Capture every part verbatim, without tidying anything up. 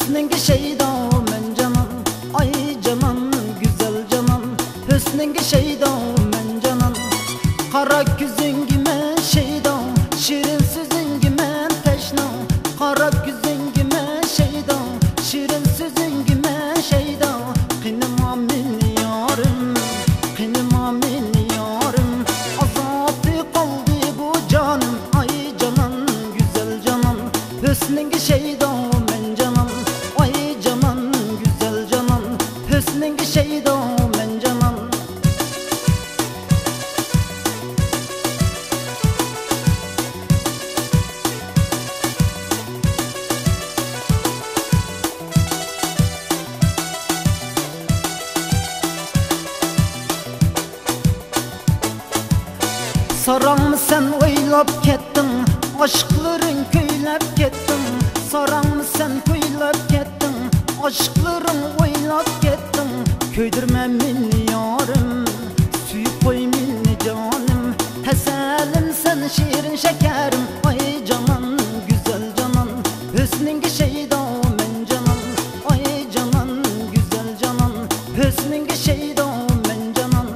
ھۆسنۈڭگە شەيدا مەن جانان، ئاي جانان، گۈزەل جانان، ھۆسنۈڭگە شەيدا مەن جانان. قارا كۆزۈڭگە مەن شەيدا، شېرىن سۆزۈڭگە مەن تەشنا. قارا كۆزۈڭگە مەن شەيدا، شېرىن سۆزۈڭگە مەن شەيدا. قېنىما مېنى يارىم، قېنىما مېنى يارىم. ئازابتا قالدى بۇ جانىم، ئاي جانان، گۈزەل جانان، ھۆسنۈڭگە شەيدا مەن جانان، ئاي جانان، گۈزەل جانان، ھۆسنۈڭگە شەيدا مەن جانان. ساراڭمۇ سەن ئويلاپ كەتتىڭ، ئاشىقلىرىڭ كۈيلەپ كەتتىڭ. ساراڭمۇ سەن كۈيلەپ كەتتىڭ، ئاشىقلىرىڭ ئويلاپ كەتتىڭ. كۆيدۈرمە مېنى يارىم، سۆيۈپ قوي مېنى جانىم. تەسەللىم سەن شېرىن شەكەرىم، ئاي جانان، گۈزەل جانان، ھۆسنۈڭگە شەيدا مەن جانان، ئاي جانان، گۈزەل جانان، ھۆسنۈڭگە شەيدا مەن جانان.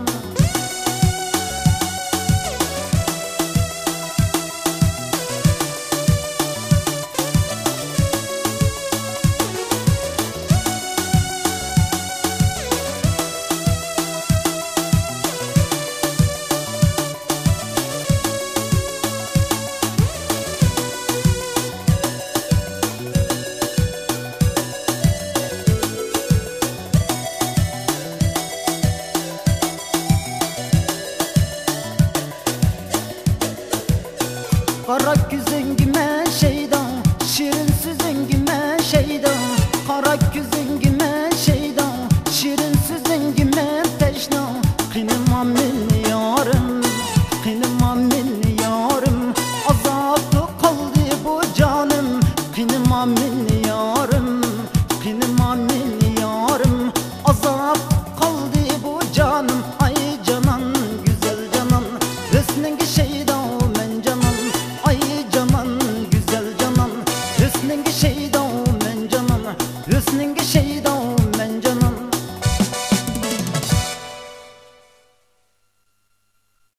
قارا كۆز